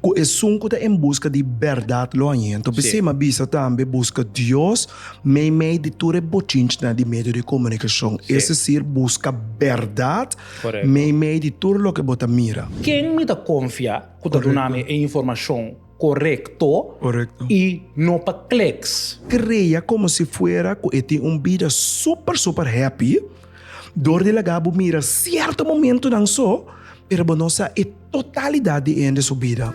Ku esun ku ta en buska di bèrdat lo hañ'é. Anto p'esei mi a bisa tambe, buska Dios meimei di tur e bochinchnan di medio di komunikashon. Es desir, buska bèrdat meimei di tur loke bo ta mira. Ken mi ta konfia ku ta duna mi e informashon korekto i no pa kliks? Krea komo si fuera ku e tin un bida super super happy dor di laga bo mira sierto momentunan so, pero bo no sa e. Totalidat di hende su bida.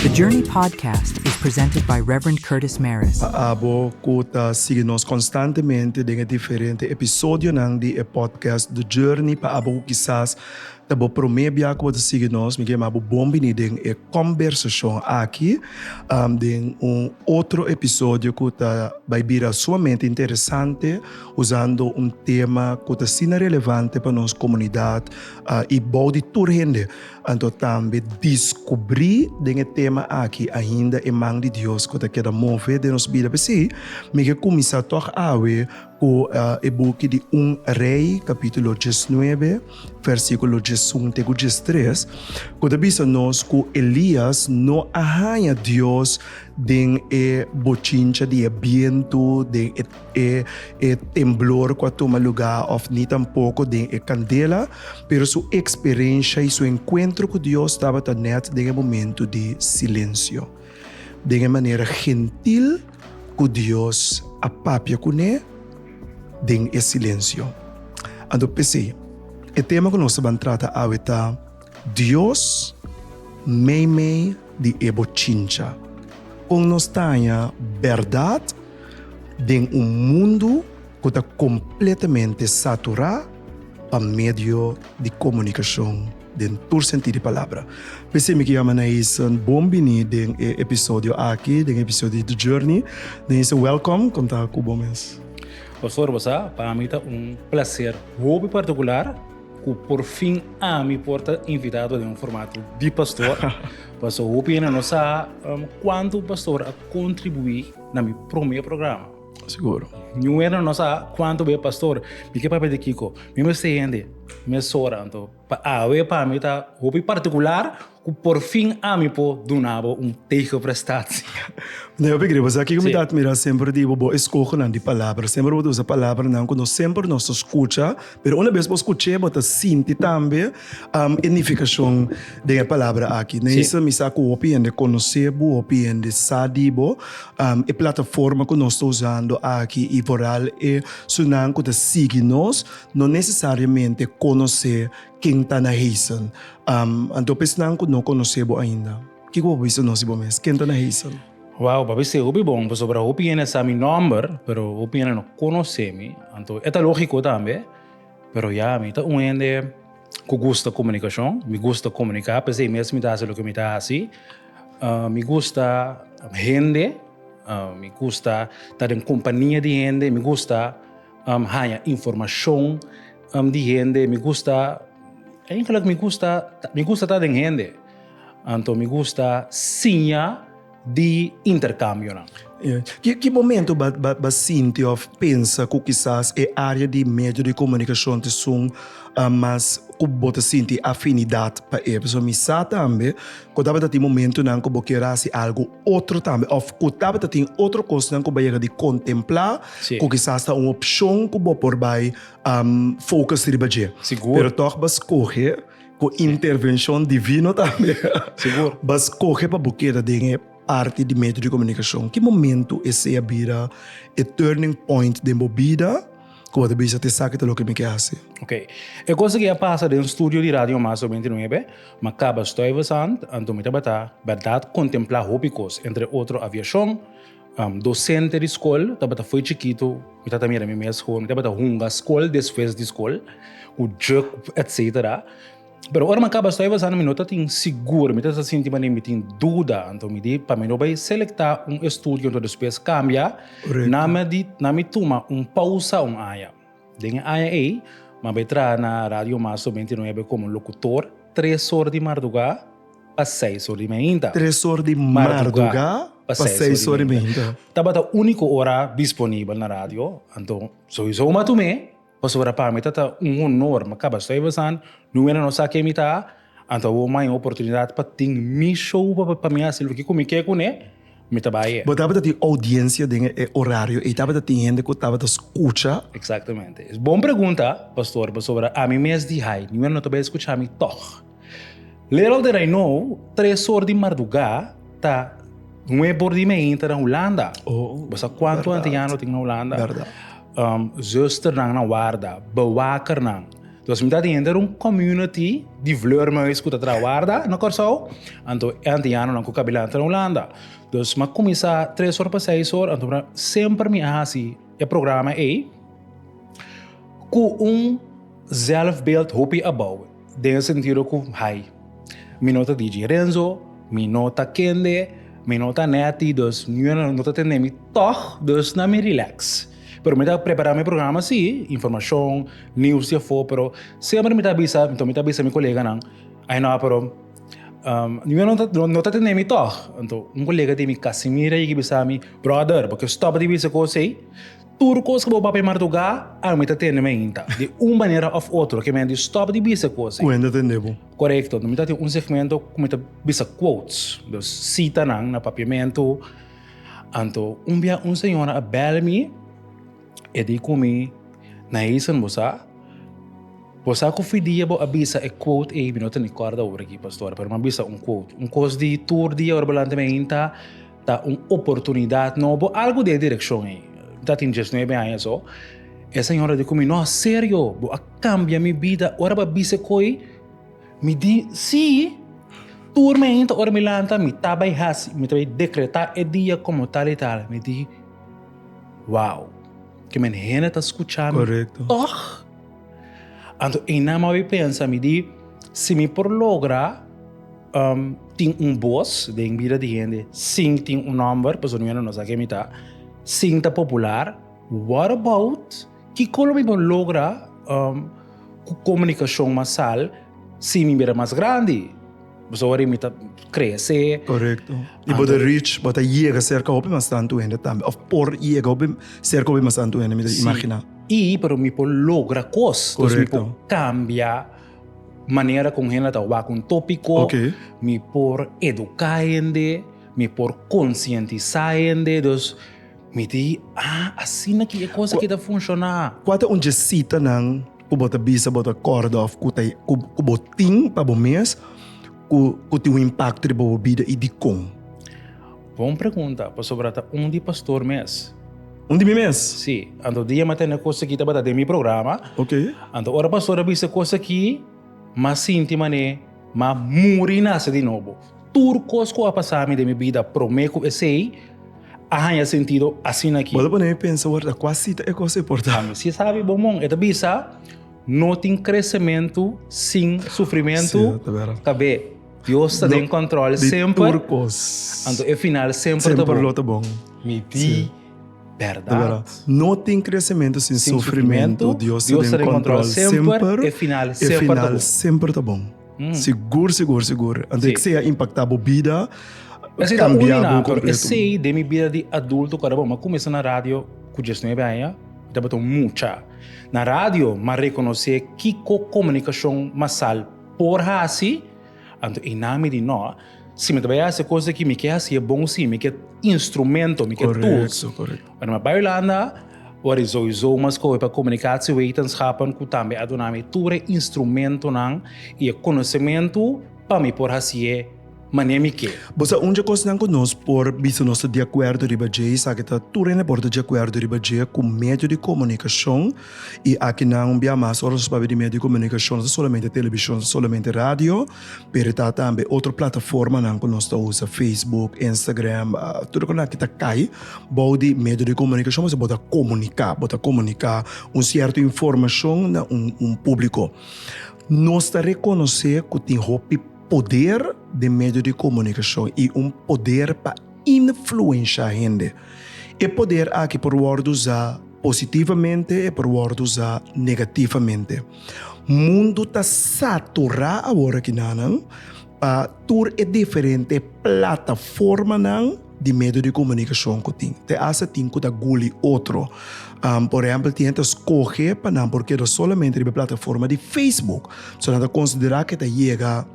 The Journey Podcast is presented by Reverend Curtis Maris. Pa abo ku ta sigui nos konstantemente den e diferente episodionan di e podcast The Journey, pa abo ku kisas ta bo promé bia ku bo ta sigui nos, mi ke yama bo bon bini den e kombersashon aki, den un otro episodio ku ta bai bira sumamente interesante, usando un tema ku ta asina relevante pa nos komunidat. I bou di tur hende. Anto tambe diskubrí den e tema aki ainda e man di Dios ku ta keda move den nos bida. P'esei mi ke kuminsá tòg awe ku e buki di Un Rei, kapítulo diesnuebe, versíkulo diesun te ku diestres, ku ta bisa nos ku Elías no a haña Dios den e bochincha di e bientu, den e. E e temblor ku a tuma lugá òf ni tampoko den e kandela, pero su eksperensha i su enkuentro ku Dios tabata nèt den e momentu di silensio. Den e manera gentil ku Dios a papia kuné den e silensio. Anto p'esei, e tema ku nos ta ban trata awe ta Dios meimei di e bochincha. Kon nos ta haña bèrdat? Den un mundu ku ta kompletamente saturá pa medio di komunikashon den tur sentido di palabra. P'esei mi ke yama Naisen bon bini den e episodio aki, den e episodio di The Journey. Naisen, welkom, kon ta ku bo mes? Pastor, bo sa, pa mi ta un plaser hopi partikular ku por fin ami por ta invitado den un formato di pastor. Pasobra hopi hende no sa kuantu pastor a kontribuí na mi prome programa. Seguro. Niun hende no sa cuanto be pastor. Mi ke papia di kiko. Mi mester hende mesora anto pa awe pa mi ta hopi particular ku por fin ami por duna bo un tegenprestatie. Nee, hopi grip. Osea kiko mi ta admira semper di bo, bo eskohonan di palabra. Semper bo ta usa palabranan ku no semper nos ta skucha, pero una bes bo skuch'é bo ta sinti tambe e nifikashon den e palabra aki. Neisa, mi sa ku hopi hende konosé bo, hopi hende sa di bo. E plataforma ku nos ta usando aki i vooral e sunan ku ta sigui nos no nesesariamente konosé ken ta Naheisen. Anto pa esnan ku no konosé bo ainda, kiko bo bisa nos di bo mes? Ken ta Naheisen? Wow, bo a bisa hopi bon pasobra hopi hende sa mi nòmber pero hopi hende no konosé mi. Anto e ta lógiko tambe, pero ya mi ta un hende ku gusta komunikashon, mi gusta komuniká, p'esei mes mi ta hasi loke mi ta hasi. Mi gusta hende, mi gusta ta den kompania di hende, mi gusta haña informashon di hende, mi gusta, eigenlijk mi gusta, mi gusta ta den hende. Anto mi gusta siña di interkambionan. Ki momento bo sinti of pensa ku kisas e área di medio di komunikashon ta esun mas ku bo ta sinti afinidat pa e? Pasobra mi sa tambe ku tabata tin momentonan ku bo kier hasi algu otro tambe of ku tabata tin otro kosnan ku bo a yega di kontemplá ku kisas ta un opshon ku bo por bai focus riba dje. Pero tòg bo a skohe Ku intervenshon divino tambe. Sigur. Bo a skohe pa bo keda den e parti di medio di komunikashon. Ki momentu esei a bira e turning point den bo bida ku bo ta bisa te esaki ta loke mi ke hasi? Ok. E kos aki a pasa den studio di Radio Mas 99. Mi a kaba Stuyvesant, anto mi tabata bèrdat kontemplá hopi kos, entre otro aviashon, Docente di skol tabata fo'i chikitu mi tabata mira mi mes hoor mi tabata hunga skol despues di skol ku juk etcetera pero ora mi a kaba Stuyvesant mi no ta tin sigur mi ta sinti manera mi tin duda anto mi di pa mi no bai selekta un estudio anto despues kambia na mi di na mi tuma un pausa un aña den e aña ei mi a bai traha na Radio Mas 99 komo lokutor tres or di marduga. pa seis or di mainta. Tres or di marduga pa seis or di mainta. Tabata úniko ora disponibel na radio, anto souiso mi a tum'é, pasobra pa mi ta ta un honor, mi a kaba Stuyvesant, nu hende no sa ken mi ta, Anto awor mi a haña oportunidat pa tin mi show pa mi hasi loke ku mi ke kuné, mi ta bai. Bo tabata tin oudiensia den e orario ei? Tabata tin hende ku tabata skucha? Eksaktamente. Bon pregunta, pastor, pasobra ami mes di hai, niun no ta bai skucha mi tòg. Little did I know, tres or di mardugá ta nuebe or di meinta na Hulanda. Oh, Bo sa kuantu bèrdat. antiano tin na Hulanda? Bèrdat. Zusternan na warda, bewakernan. Dus mi ta tin henter un community di vleermuis ku ta traha warda na Kòrsou, anto e antianonan ku kabilanta na Hulanda. Dus mi a kuminsá tres or pa seis or, anto semper mi a hasi e programa ei ku un zelfbeeld hopi abou. Den e sentido ku hai, mi no ta DJ Renzo, mi no ta kende, mi no ta Netty, dus niun no ta tende mi tòg, dus na mi relax. Pero mi ta prepará mi programa sí, informashon, nieuws di afó, pero semper mi ta bisa, anto mi ta bisa mi koleganan, ai no, pero niun no ta no ta tende mi tòg. Anto un kolega di mi, Casimir, a yega bisa mi, brother, bo ke stòp di bisa kos ei? Tur kos ku bo papia mardugá, ami ta tende mainta. Di un manera òf otro, ke men di stòp di bisa kos ei. Ku hende tende bo? Korekto. Mi ta tin un segmento ku mi ta bisa quotes, dus sitanan na papiamentu. Anto un bia un señora a bèl mi, e di ku mi, Naison, bo sa? Bo sa ku fidia bo a bisa e quote ei, mi no ta ni kòrda awor aki, pastor, pero mi a bisa un quote. Un kos di tur dia ora bo lanta mainta, Ta un oportunidat nobo, algu den e direkshon ei. Mi ta tin diesnuebe aña so. E señora di ku mi, No, serio, bo a kambia mi bida. Ora bo a bisa e koi, mi di, Sí. Tur mainta ora mi lanta, mi ta bai hasi, mi ta bai dekretá e dia komo tal i tal. Mi di, Wow, ke men hende ta skucha mi tòg? Anto einan mi a bai pensa, mi di, Si mi por logra. Tin un bos den bida di hende sin tin un nomber, pasobra mi no sa ken mi ta, sin ta popular, what about kiko lo mi por logra ku komunikashon masal si mi bira mas grandi? Pasobra mi ta krese. Korekto. I bo ta reach, bo ta yega serka hopi mas tantu hende tambe, òf por yega hopi serka hopi mas tantu hende, mi ta imaginá. I pero mi por logra kos, dus mi por kambia. Manera kon hende ta wak un tópiko, mi por eduká hende, mi por konsientisá hende, dus mi di, ah, asina ki e kos aki ta funshoná. Kua ta un dje sitanan ku bo ta bisa bo ta kòrda òf ku ta ku bo tin pa bo mes ku ku tin un impakto riba bo bida i dikon? Bon pregunta, pasobra ta un di pastor mes. Un di mi mes? Sí, anto dia mi a tende kos aki tabata den mi programa. Ok. Anto ora pastor a bisa kos aki, m'a sinti manera m'a muri nase di nobo. Tur kos ku a pasa mi den mi bida promé ku esei a haña sentido asina aki. Bo ta pone mi pensa warda kua sita e kos ei por ta. Ami si sabi bo mon, e ta bisa no tin kresementu sin sufrimentu. Sí, ta bera. Kab'é. Dios ta den control semper. Di tur cos. Anto e final semper ta bon. Semper lo ta bon. Mi di berdad. No tin crecemento sin sufrimento. Dios ta den control semper. E final semper ta bon. E final semper ta bon. Sigur, sigur, sigur. Anto esei a impacta bo bida. Cambia bo completo. Esei den mi bida di adulto cu mi a cuminsa na radio cu diesnuebe aña. Mi tabata un mucha. Na radio mi a reconoce kico comunicacion masal por haci. Anto einan mi di no, si mi ta bai hasi e kos aki mi ke hasi e bon si, mi ke instrumento, mi ke tools. Korekto, korekto. Ora mi bai Hulanda, ora sowieso mi a skohe pa communicatiewetenschappen ku tambe a duna mi tur e instrumentonan i e konosementu pa mi por hasié manera mi ke. Bo sa un dje kosnan ku nos por bisa nos ta di akuerdo riba dje, esaki ta tur hende por ta di akuerdo riba dje ku medio di komunikashon I akinan un bia mas ora nos papia di medio di komunikashon no ta solamente televishon, no ta solamente radio, pero ta tambe otro plataformanan ku nos ta usa, Facebook, Instagram, tur e kosnan aki ta kai bou di medio di komunikashon pasobra bo ta komuniká, bo ta komuniká un sierto informashon na un públiko. Nos ta rekonosé ku tin hopi poder den medio di komunikashon i un poder pa influenshá hende. E poder aki por wòrdu usá positivamente, e por wòrdu usá negativamente. Mundu ta saturá awor akinanan pa tur e diferente plataformanan di medio di komunikashon ku tin. Te asta tin ku ta guli otro. Por ehèmpel, tin hende ta skohe pa nan por keda solamente riba e plataforma di Facebook. So nan ta konsiderá ku e ta yega.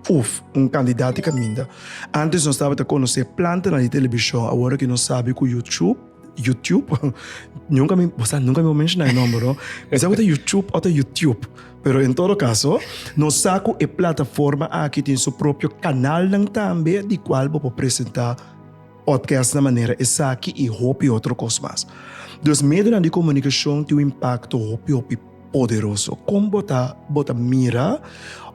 Uf, un kantidat di kaminda. Antes nos tabata konosé plantanan di telebishon, awor aki nos sabi ku YouTube, YouTube, nunka mi, bo sa nunka mi por menshoná e nòmber no, mi sa ku ta YouTube òf ta YouTube, pero en todo kaso nos sa ku e plataforma aki tin su propio kanalnan tambe di kual bo por presentá podcast na manera esaki i hopi otro kos mas. Dus medionan di komunikashon tin un impakto hopi hopi poderoso. Kon bo ta bo ta mira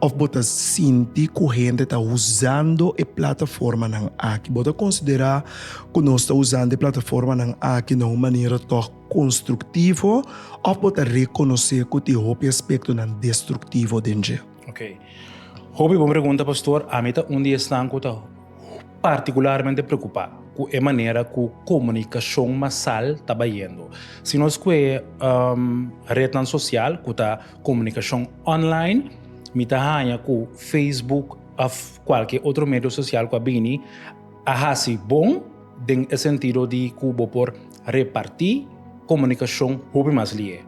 òf bo ta sinti ku hende ta usando e plataformanan aki? Bo ta konsiderá ku nos ta usando e plataformanan aki na un manera tòg konstruktivo òf bo ta rekonosé ku tin hopi aspektonan destruktivo den dje? Oké. Hopi bon pregunta pastor. Ami ta un di esnan ku ta partikularmente preokupá ku e manera ku komunikashon masal ta bayendo. Si nos kue retnan sosial ku ta komunikashon online, mi ta haña ku Facebook òf kualke otro medio sosial ku a bini a hasi bon den e sentido di ku bo por repartí komunikashon hopi mas lihe.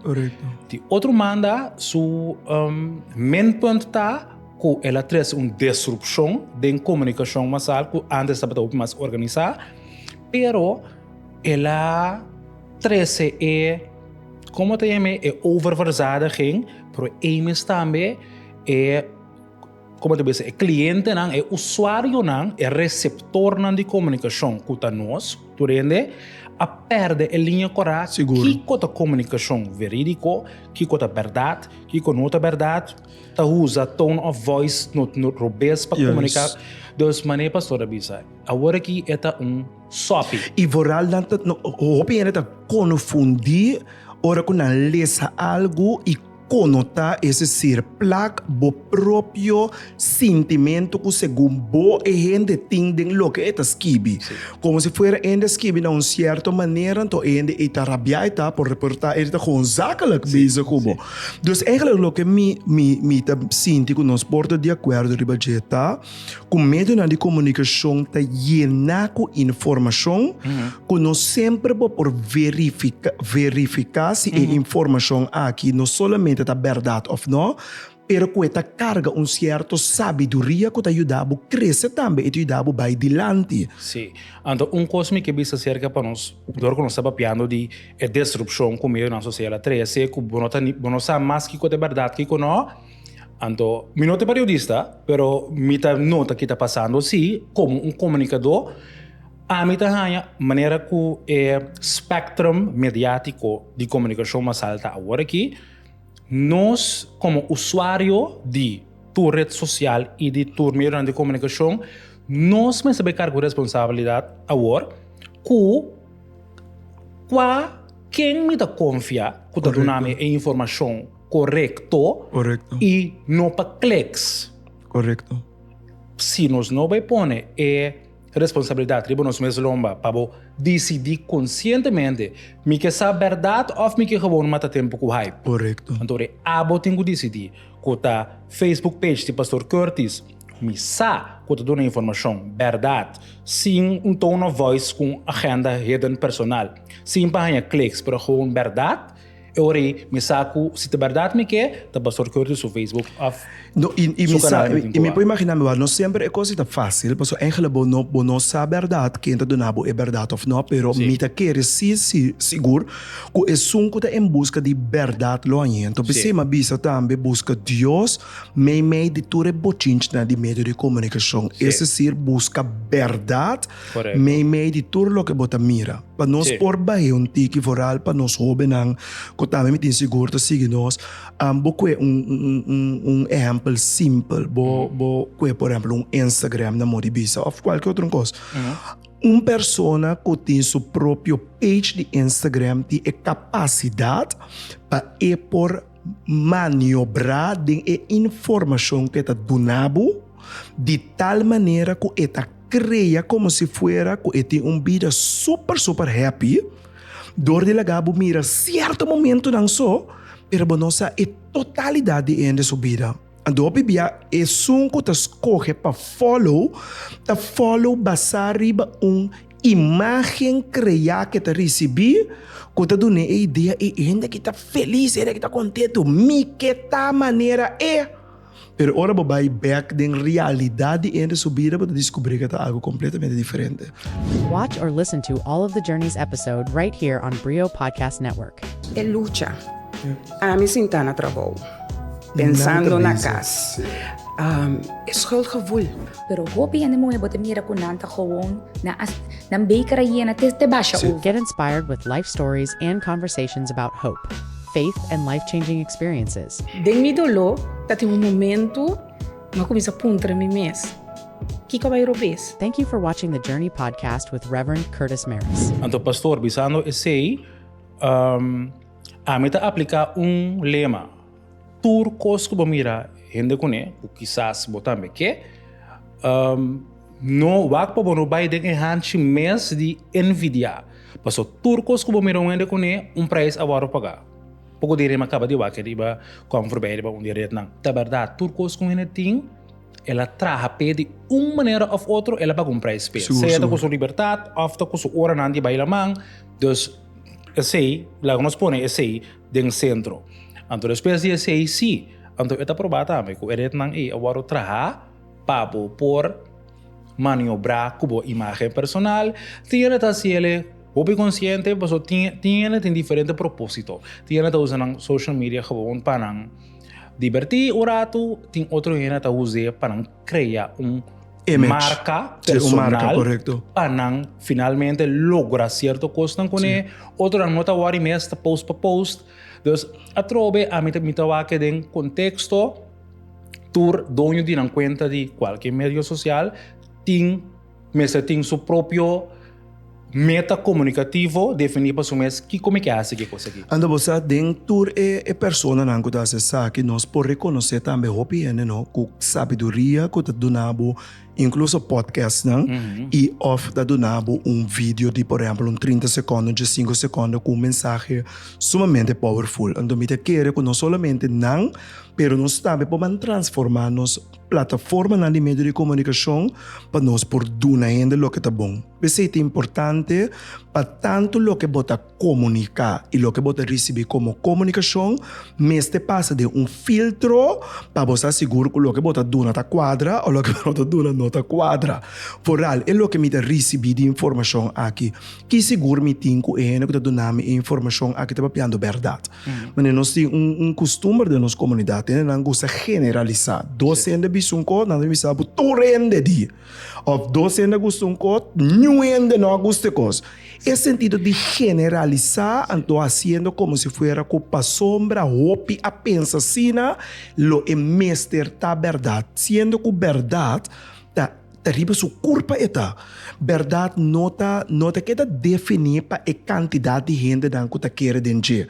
Di otro manda su minpunt ta ku el a trese un disrupshon den komunikashon masal ku ántes tabata hopi mas organisá, pero el a trese e, komo ta yam'é, e oververzadiging, pero ei mes tambe e, komo ta bisa, e klientenan, e usuarionan, e reseptornan di komunikashon ku ta nos, tur hende, a pèrdè e liña kòrá kiko ta komunikashon verídiko, kiko ta bèrdat, kiko no ta bèrdat. Ta usa tone of voice no no robes pa comunica. Dus mane pastor a bisa, awor aki e ta un sopi. I vooral nan ta no hopi hende ta konfundi ora ku nan lesa algu i konota es esir plak bo propio sintimentu ku segun bo e hende tin den loke e ta skibi. Komo si fuera e hende a skibi na un sierto manera anto e hende ei ta rabia e ta por por ta e ta gewoon zakelijk bezig ku bo. Dus eigenlijk loke mi mi mi ta sinti ku nos por ta di akuerdo riba dje ta ku medionan di komunikashon ta yená ku informashon ku no semper bo por verifika verifiká si e informashon aki no solamente ta bèrdat òf no, pero ku e ta karga un sierto sabiduria ku ta yuda bo krese tambe, e ta yuda bo bai dilanti. Sí. Anto un kos mi ke bisa aserka pa nos, dor ku nos ta papiando di e destrukshon ku medionan sosial a trese, ku bo no ta ni, bo no sa mas kiko ta e bèrdat, kiko no. Anto, mi no ta periodista, pero mi ta nota ki ta pasando sí, komo un komunikadó, ami ta haña manera ku e spectrum mediátiko di komunikashon masal ta awor aki, Nos komo usuario di tur ret sosial i di tur medionan di komunikashon, nos mester bai karga ku responsabilidat awor ku kua ken mi ta konfia ku ta duna mi e informashon korekto i no pa kliks. Si nos no bai pone e Responsabilidat riba nos mes lomba pa bo disidí konsientemente, mi ke sa bèrdat òf mi ke gewoon mata tempu ku hype? Korekto. Anto e abo tin ku disidí ku ta Facebook page di Pastor Curtis, mi sa ku ta duna informashon bèrdat, sin un tone of voice ku un agenda hidden personal, sin pa haña clicks, pero gewoon bèrdat. E ora ei mi sa ku si ta bèrdat mi ke, ta Pastor Curtis su Facebook òf No, i, i su mi sa, kanal mi tin i ku mi por wak. imaginá mi wak, no semper e kos ei ta fásil, pasobra eigenlijk bo no, bo no sa bèrdat ken ta duna bo e bèrdat òf no, pero Sí. mi ta kere sí, sí, sigur ku esun ku ta en buska di bèrdat lo hañ'é. Anto Sí. p'esei mi a bisa tambe buska Dios meimei di tur e bochinchnan di medio di komunikashon. Sí. Es desir, buska bèrdat Korekto. meimei di tur loke bo ta mira. Pa nos por bai un tiki vooral pa nos hobennan ku tambe mi tin sigur ta sigui nos, bo kue un ehèmpel simpel, bo bo kue por ehèmpel un Instagram na modi bisa òf kualke otro kos. Un persona ku tin su propio page di Instagram tin e kapasidat pa e por maniobrá den e informashon ku e ta duna bo di tal manera ku e ta Crea como si fuera cu e tin un bida super super happy door di laga bo mira cierto momentonan so, pero bo no sa e totalidad di hende su bida. Anto hopi bia esun cu ta scoge pa follow ta follow basa riba un imagen crea cu e ta ricibi cu ta dun'e e idea e hende aki ta feliz, e hende aki ta contento, mi ke ta manera e. Pero ora bo bai bek den realidat di hende su bida bo ta diskubrí ku ta algu kompletamente diferente. Watch or listen to all of The Journey's episode right here on Brio Podcast Network. E lucha. Ami sintá na trabou, pensando na kas. E schuldgevoel. Pero hopi hende muhe bo ta mira ku nan ta gewoon nan a nan beker a yena te te basha over. Get inspired with life stories and conversations about hope, faith and life-changing experiences. Den mi doló ta tin un momentu mi a kuminsá puntra mi mes, Kiko a bai robes? Thank you for watching the Journey Podcast with Reverend Curtis Maris. Anto pastor bisando esei, ami ta apliká un lema, Tur kos ku bo mira hende kuné, ku kisas bo tambe ke, no wak pa bo no bai den e hanchi mes di envidiá. Paso tur kos ku bo mira un hende kuné, un prijs a wòrdu pagá. Poko di rema kaba di wak riba kòm forbij riba un di e retnan. Ta bèrdat, tur kos ku un hende tin, el a traha p'e di un manera òf otro, el a paga un prijs p'e. Sea ta ku su libertat òf ta ku su oranan di bai laman. Dus esei, laga nos pone esei den sentro. Anto despues di esei sí, anto e ta probá tambe ku e retnan ei a wòrdu trahá pa bo por maniobrá ku bo imágen personal. Tin hende ta hasi el hopi konsiente pasobra tin tin hende tin diferente propósito. Tin hende ta usa nan social media gewoon pa nan dibertí un ratu, tin otro hende ta us'é pa nan krea un Image. marka Sí, un marka, personal korekto. pa nan finalmente logra sierto kosnan kuné. Otronan no ta wòri mes, ta post pa post. Dus atrobe ami ta mi ta wak den konteksto tur doño di nan kuenta di kualke medio sosial tin mester tin su propio meta komunikativo definí pa su mes kiko mi ke hasi ku e kos aki. Anto bo sa den tur e e personanan ku ta hasi esaki nos por rekonosé tambe hopi hende no ku sabiduria ku ta duna bo inkluso podcastnan i òf ta duna bo un video di por ehèmpel un trinta sekònde un diesinku sekònde ku un mensahe sumamente powerful. Anto mi ta kere ku no solamente nan pero nos tambe por ban transformá nos plataformanan di medio di komunikashon pa nos por duna hende loke ta bon. P'esei ta importante pa tantu loke bo ta komuniká i loke bo ta risibí komo komunikashon mester pasa den un filtro pa bo sa sigur ku loke bo ta duna ta kuadra o loke bo no ta duna no ta kuadra. Foral e loke mi ta risibí di informashon aki, ki sigur mi tin ku e hende ku ta duna mi e informashon aki ta papiando bèrdat? Manera nos tin un un kustumber den nos komunidat, hendenan gusta generalisá. Dos hende bisa un kos, nan ta bisa bo tur hende di. Òf dos hende a gusta un kos, niun hende no a gusta e kos. E sentido di generalisá, anto hasiendo komo si fuera ku pasobra hopi a pensa asina, lo e mester ta bèrdat. Siendo ku bèrdat ta ta riba su kurpa e ta. Bèrdat no ta no ta keda definí pa e kantidat di hendenan ku ta kere den dje.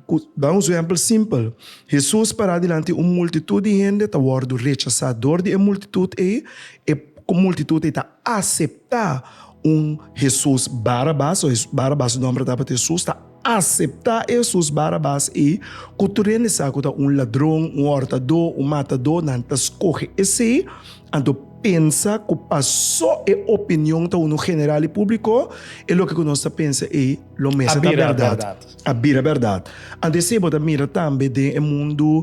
Ku da un ehèmpel simpel, Hesus pará dilanti un multitut di hende ta wòrdu rechasá dor di e multitut ei, e multitut ei ta aseptá un Hesus Barabas, o Barabas su nòmber tabata Hesus, ta aseptá e Hesus Barabas ei ku tur hende sa ku ta un ladron, un hòrtadó, un matadó, nan ta skohe esei, anto pensa ku pasó e opinion ta unu general i públiko, e loke ku nos ta pensa ei lo mester ta bèrdat. A bira bèrdat. Anto esei bo ta mira tambe den e mundu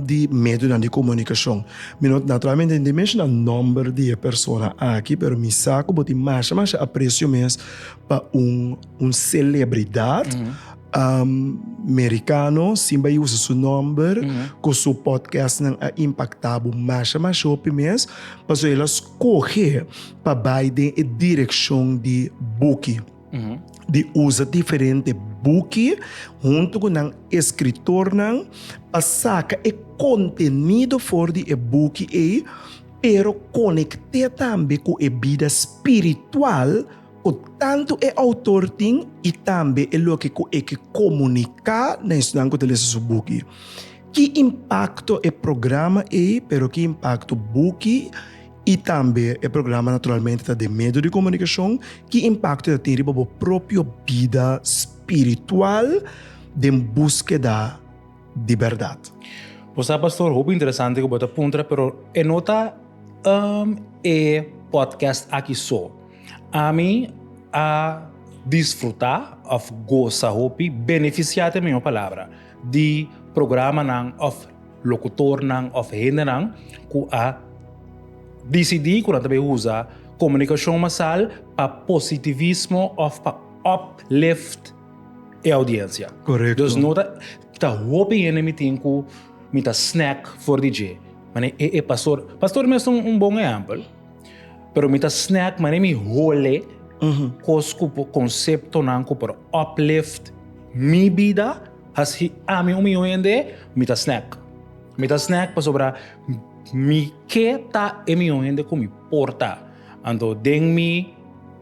di medionan di komunikashon. Mi no naturalmente no ta menshoná nòmber di e persona aki, pero mi sa ku bo tin masha masha apresio mes pa un un selebridat merikano sin bai usa su nòmber ku su podcastnan a impaktá bo masha masha hopi mes pasobra el a skohe pa bai den e direkshon di buki. Di usa diferente buki huntu ku nan eskritornan pa saka e kontenido for di e buki ei, pero konekt'é tambe ku e bida spiritual ku tantu e outor tin i tambe e loke ku e ke komuniká na esnan ku ta lesa su buki. Ki impakto e programa ei, pero ki impakto buki I tambe e programa naturalmente ta den medio di komunikashon. Ki impakto e ta tin riba bo propio bida spiritual den búskeda di bèrdat? Bo sa pastor, hopi interesante ku bo ta puntra, pero e no ta e podcast aki so. Ami a disfrutá òf gosa hopi, benefisiá ta e mihó palabra, di programanan òf. lokutornan òf hendenan ku a disidí ku nan ta bai usa komunikashon masal pa positivismo òf pa uplift e oudiensia. Korekto. Dus no ta ta hopi hende mi tin ku mi ta snack for di dje. Mane e e pastor, pastor mes ta un bon ehèmpel. Pero mi ta snack mane mi hole kos ku por konseptonan ku por uplift mi bida, hasi ami un mihó hende, mi ta snack. Mi ta snack pasobra mi ke ta e mihó hende ku mi por ta. Anto den mi,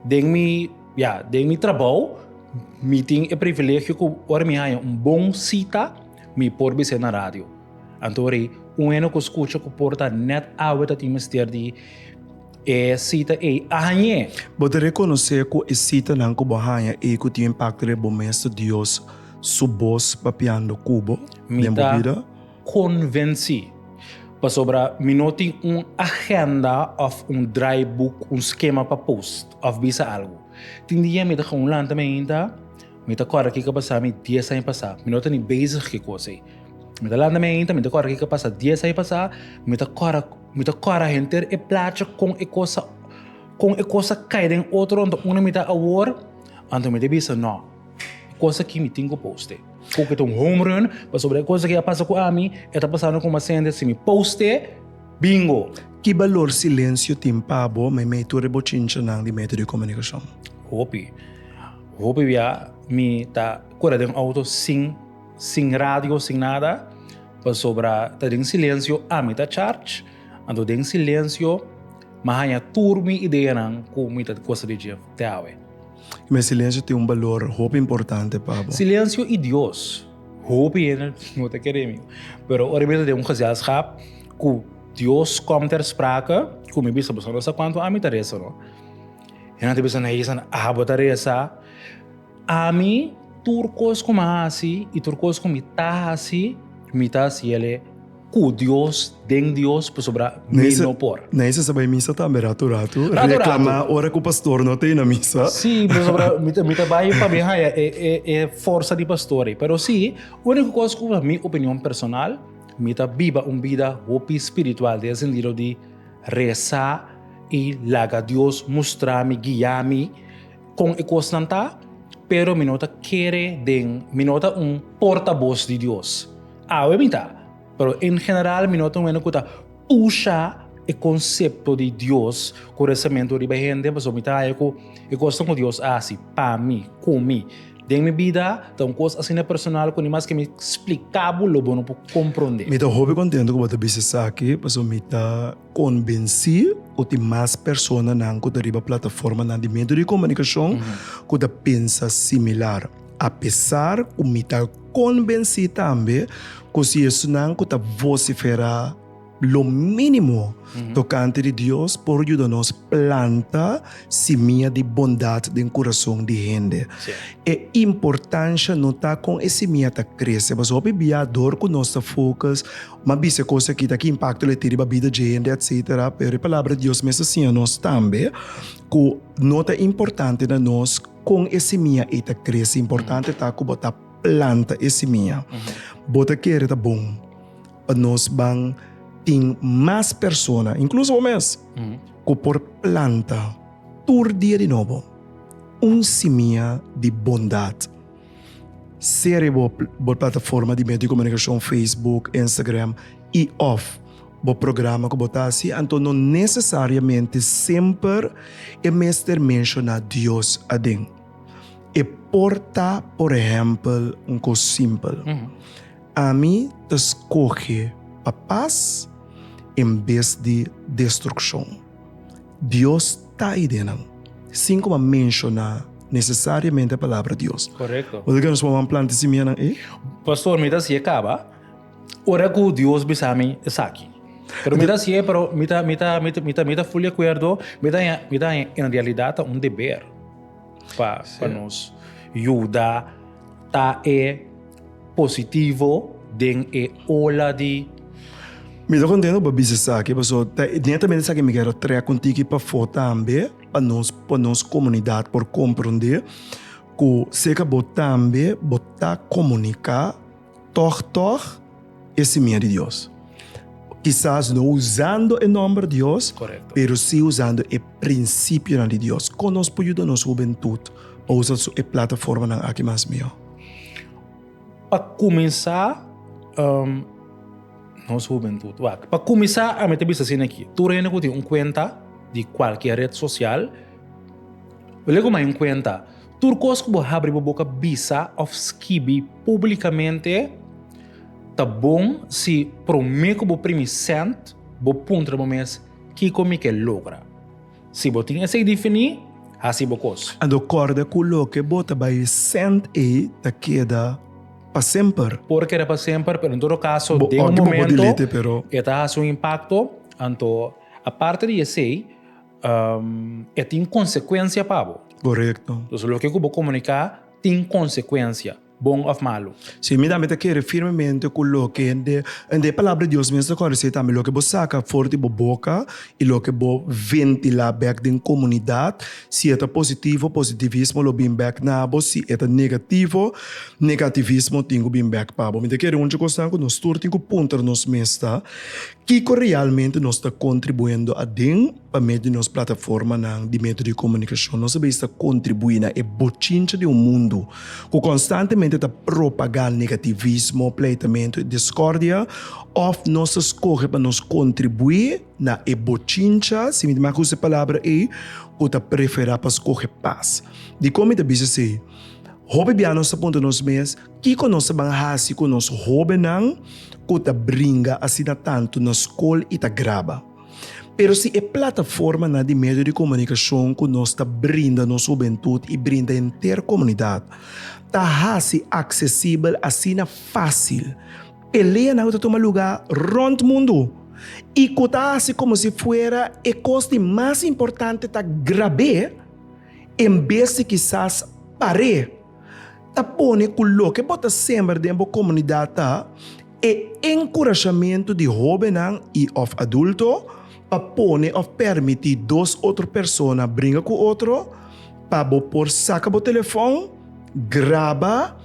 den mi, ya, den mi trabou mi tin e privilegio ku ora mi haña un bon sita mi por bis'é na radio. Anto ora un hende ku skucha ku por ta nèt awe ta tin mester di e sita ei a hañ'é. Bo ta rekonosé ku e sitanan ku bo haña ei ku tin impakto riba bo mes ta Dios su bos papiando ku bo Mi den bo ta bida? konvensí, pasobra mi no tin un agenda òf un draaiboek, un skema pa post òf bisa algu. Tin dia mi ta gewoon lanta mi ainda, mi ta kòrda kiko a pasa mi dies aña pasá. Mi no ta ni bezig ku e kos ei. Mi ta lanta mi ainda, mi ta kòrda kiko a pasa dies aña pasá, mi ta kòrda, mi ta kòrda henter e placha kon e kos a, kon e kos a kai den otro, anto unda mi ta awor, anto mi ta bisa no, e kos aki mi tin ku poste. Ku ke ta un home run, pasobra e kos aki a pasa ku ami, e ta pasando ku mas hende, si mi poste, bingo! Ki balor silensio tin pa bo meimei tur e bochinchanan di medio di komunikashon? Hopi, hopi bia mi ta kore den outo sin. Sin radio, sin nada, pasobra ta den silencio ami ta charge, anto den silencio mi a haña tur mi ideanan ku mi ta gosta di dje te awe. Me silencio tin un balor hopi importante pa bo. Silencio i Dios. Hopi hende no ta kere mi, pero ora mi ta den un gezelschap ku Dios kom ter sprake, ku mi bisa boso no sa kuantu ami ta resa no. E nan ta bisa, Nahisan, abo ta resa? Ami, tur kos ku mi a hasi i tur kos ku mi ta hasi, mi ta hasi el ku Dios, den Dios, pasobra mi no por. Neisa sa bai misa tambe ratu ratu, Ratu reclama ratu. ora ku pastor no ta ei na misa. Sí, pasobra mi ta, mi ta bai pa mi haña e, e, e forsa di pastor ei. Pero sí, úniko kos ku mi opinion personal, mi ta biba un bida hopi spiritual den e sentido di resa i laga Dios mustra mi, guia mi. Kon e kosnan ta, pero mi no ta kere den, mi no ta un portabos di Dios. Awe mi ta, pero en general mi no ta un hende ku ta pusha e konsepto di Dios ku resamentu riba hende, pasobra mi ta haña ku e kosnan ku Dios a hasi pa mi, ku mi, den mi bida ta un kos asina personal ku ni maske mi splika bo lo bo no por komprondé. Mi ta hopi kontento ku bo ta bisa esaki, pasobra mi ta. Konbensí ku tin mas personanan ku ta riba plataformanan di medio di komunikashon ku ta pensa similar. Apesar ku mi ta konbensí tambe ku si esunnan ku ta vosiferá lo mínimo tokante di Dios por yuda nos planta simia di bondat den kurason di hende. E importansha no ta kon e simia ta krese, pasobra hopi bia dor ku nos ta focus M'a bisa e kos aki ta ki impakto lo e tin riba bida dje hende etsetera, pero e Palabra di Dios mes ta siña nos tambe ku no ta importante na nos kon e simia ei ta krese, importante ta ku bo ta planta e simia. Bo ta kere ta bon pa nos ban tin mas persona, inkluso bo mes, ku por planta tur dia di nobo un simia di bondat. Sea riba bo plataforma di medio di komunikashon Facebook, Instagram i òf bo programa ku bo ta hasi, anto no nesesariamente semper e mester menshoná Dios aden. E por ta, por ehèmpel, un kos simpel, Ami ta skohe pa pas en bes di destrukshon. Dios ta ei den nan, sin ku bo a menshoná nesesariamente e palabra Dios. Korekto. Bo ta kere nos por planta e simianan ei? Pastor, mi ta hasié kaba ora ku Dios bisa mi esaki. Pero mi ta hasié, pero mi ta, mi ta, mi ta, mi ta, mi ta ful di akuerdo, mi ta haña, mi ta haña en realidat ta un deber pa, pa nos yuda ta e positivo den e ola di. Mi ta contento pa bisa esaki pasobra ta netamente esaki mi kier a trek un tiki pafó tambe pa nos pa nos comunidad por comprende cu seca bo tambe bo ta comunica tog tog. E simia di Dios. Kisas no usando e nòmber Dios, pero si usando e prinsipionan di Dios. Kon nos por yuda nos hubentut pa usa e plataformanan aki mas mihó? Pa kuminsá, nos hubentut. Wak, pa kuminsá ami ta bisa asina aki, tur hende ku tin un kuenta di kualkier ret sosial, wele ku mai un kuenta, tur kos ku bo habri bo boka bisa òf skibi públikamente, Ta bon si promé ku bo primi sènt, bo puntra bo mes, Kiko mi ke logra? Si bo tin esei definí, hasi bo kos. Anto kòrda ku loke bo ta bai sènt ei ta keda pa semper. Por keda pa semper, pero en todo kaso den un momento e ta hasi un impakto. Anto aparte di esei, e tin konsekuensia pa bo. Korekto. Dus loke ku bo komuniká tin konsekuensia. Bon of malu? Sí, mi tambe ta kere firmemente ku loke hende, hende e Palabra di Dios mes ta kòrda tambe, loke bo saka for di bo boka i loke bo ventilá bèk den komunidat, si e ta positivo, positivismo lo bin bèk na bo, si e ta negativo, negativismo tin ku bin bèk pa bo. Mi ta kere un dje kosnan ku nos tur tin ku puntra nos mes ta, kiko realmente nos ta kontribuyendo aden? Pa medio di nos plataformanan di medio di komunikashon nos a bisa ta kontribuí na e bochincha di un mundu ku konstantemente ta propagá negativismo, pleitamentu i diskòrdia, òf nos ta skohe pa nos kontribuí na e bochincha, si mi ta mag usa e palabra ei, ku ta preferá pa skohe pas. Dikon mi ta bisa esei? Hopi bia nos ta puntra nos mes, kiko nos ta ban hasi ku nos hóbennan ku ta bringa asina tantu na skol i ta graba? Pero si e plataformanan di medio di komunikashon ku nos ta brinda nos hubentut i brinda henter komunidat ta hasi aksesibel asina fásil peleanan ku ta tuma lugá rònt mundu i ku ta hasi komo si fuera e kos di mas importante ta grab'é en bes di kisas par'é, ta pone ku loke bo ta sembra den bo komunidat ta E enkurashamentu di hóbennan i òf adulto pa pone òf permití dos otro persona bringa ku otro pa bo por saka bo telefòn, graba,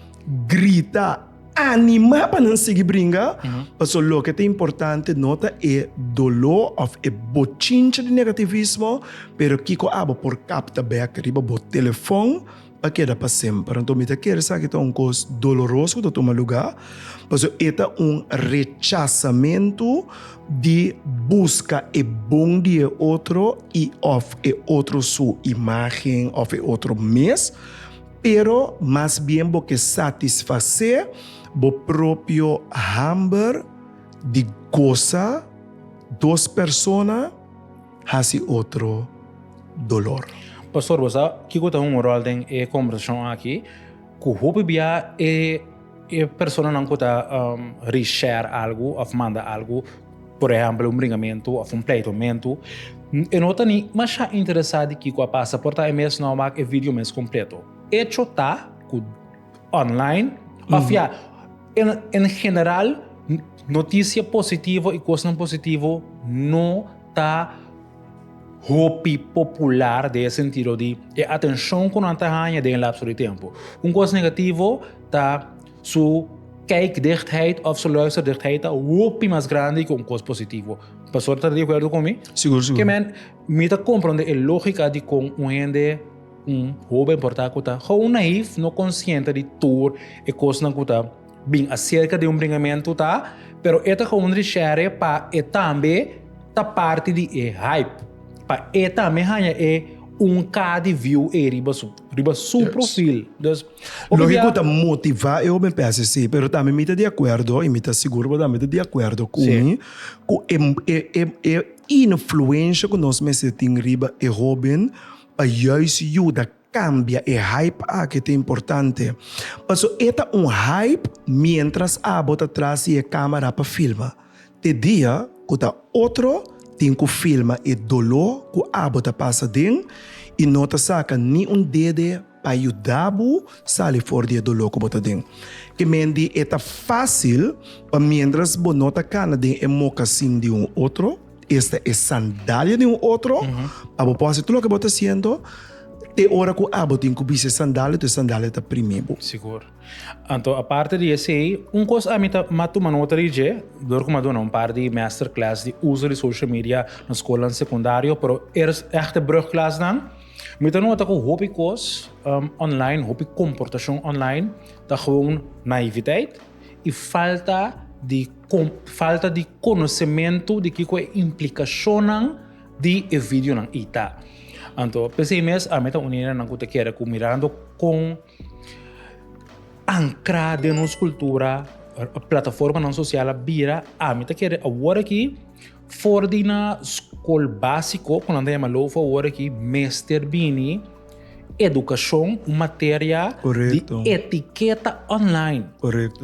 grita, animá pa nan sigui bringa, pasobra loke ta importante no ta e doló òf e bochincha di negativismo, pero kiko abo por kapta bèk riba bo telefòn. A keda pa semper. Anto mi ta kere esaki ta un kos doloroso ku ta tuma lugá, pasobra e ta un rechasamentu di buska e bon di e otro i òf e otro su imágen òf e otro mes, pero mas bien bo ke satisfasé bo propio hamber di gosa dos persona hasi otro dolor. Pastor, bo sa kiko ta un ròl den e kombersashon aki? Ku hopi bia e e personanan ku ta reshare algu òf manda algu, por ehèmpel un bringamentu òf un pleitomentu, e no ta ni masha interesá di kiko a pasa, por ta e mes no a wak e video mes kompleto. Echo ta ku online òf ya en en general notisia positivo i kosnan positivo no ta hopi popular den e sentido di e atenshon ku nan ta haña den e lapso di tempu. Un kos negativo ta su kijkdichtheid of su luisterdichtheid ta hopi mas grandi ku un kos positivo. Pastor ta di akuerdo ku mi? Sigur, sigur. Ke men, mi ta komprende e logika di kon un hende, un hoben por ta ku ta gewoon naïef, no konsiente di tur e kosnan ku ta bin aserka di un bringamentu ta, pero e ta gewoon rishere pa e tambe ta parti di e hype, pa e tambe haña e un K di view ei riba su riba su profil. Dus, hopi Loke ku ta motivá e hoben pa hasi esei, pero tambe mi ta di akuerdo i mi ta sigur ku bo tambe ta di akuerdo ku mi, ku e e e e influensha ku nos mester tin riba e hoben pa juist yuda Cambia e hype aki ta importante. Paso e ta un hype mientras abo ta tras di e camera pa filma. Te dia cu ta otro tin cu filma e dolor cu abo ta pasa den y no ta saca ni un dede pa yuda bo sali for di e dolor cu bo ta den. Ke men di e ta facil pa mientras bo no ta cana den e mocasin di un otro, esta e sandalia di un otro, pa bo por haci tur loke bo ta haciendo. Te ora ku abo tin ku bisti e sandalia, tu e sandalia ta primi bo. Sigur. Anto aparte di esei, un kos ami ta m'a tuma nota di dje, dor ku m'a duna un par di masterclass di uso di social media na skolnan sekundario, pero ers echte brugklasnan, mi ta nota ku hopi kos online, hopi komportashon online ta gewoon naiviteit i falta di falta di konosementu di kiko e implikashonnan di e videonan ei ta. Anto p'esei mes ami ta un hende ku ta kere ku mirando kon ankrá den nos kultura plataformanan sosial a bira, ami ta kere awor aki for di na skol básiko ku nan ta yama lofo awor aki mester bini edukashon, un materia di etiketa online.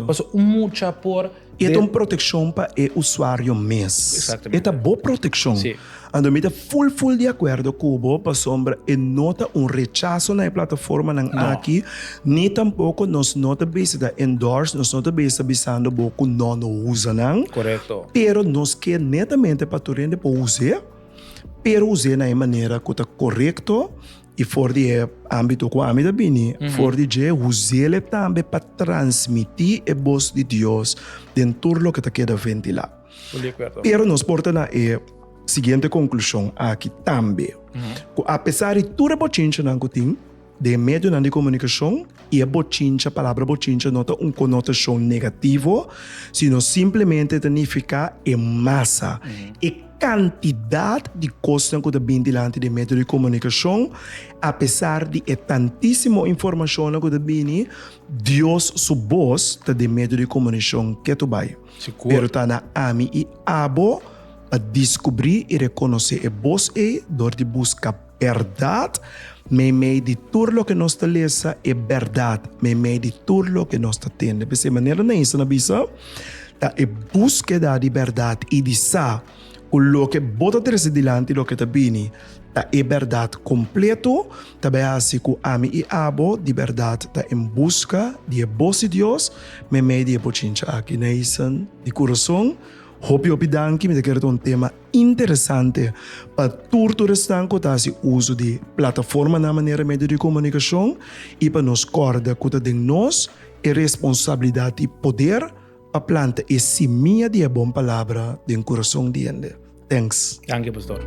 Pasobra un mucha por. E ta un protekshon pa e usuario mes. Exactamente. E ta bo protekshon. Sí. Anto mi ta ful ful di akuerdo ku bo pasobra e no ta un rechaso na e plataformanan No. aki, ni tampoko nos no ta bisa ta endorse, nos no ta bisa bisando bo ku no no usa nan. Korekto. Pero nos ke netamente pa tur hende por us'é, pero us'é na e manera ku ta korekto I for di e ámbito ku ami ta bini, for di dje huz'el tambe pa transmití e bos di Dios den tur loke ta keda ventilá. Pero nos por ta na e siguiente konklushon aki tambe, ku apesar di tur e bochinchanan ku tin den e medionan di komunikashon, i e bochincha, palabra bochincha no ta un konotashon negativo, sino simplemente ta nifiká e masa, e kantidat di kosnan ku ta bin dilanti den medio di komunikashon, apesar di e tantísimo informashonnan ku ta bini, Dios su bos ta den medio di komunishon ketu bai. Pero ta na ami i abo pa diskubrí i rekonosé e bos ei dor di buska bèrdat meimei di tur loke nos ta lesa, e bèrdat meimei di tur loke nos ta tende. P'esei manera Naisa a bisa, Ta e búskeda di bèrdat i di sa ku loke bo ta trese dilanti loke ta bini ta e bèrdat kompleto, ta bai hasi ku ami i abo di bèrdat ta en buska di e bos di Dios meimei di e bochincha aki. Nason, di kurason, hopi hopi danki. Mi ta kere ta un tema interesante pa tur tur esnan ku ta hasi uso di plataformanan manera medio di komunikashon i pa nos kòrda ku ta den nos e responsabilidat i poder pa planta e simia di e bon palabra den kurason di hende. Thanks. Danki, pastor.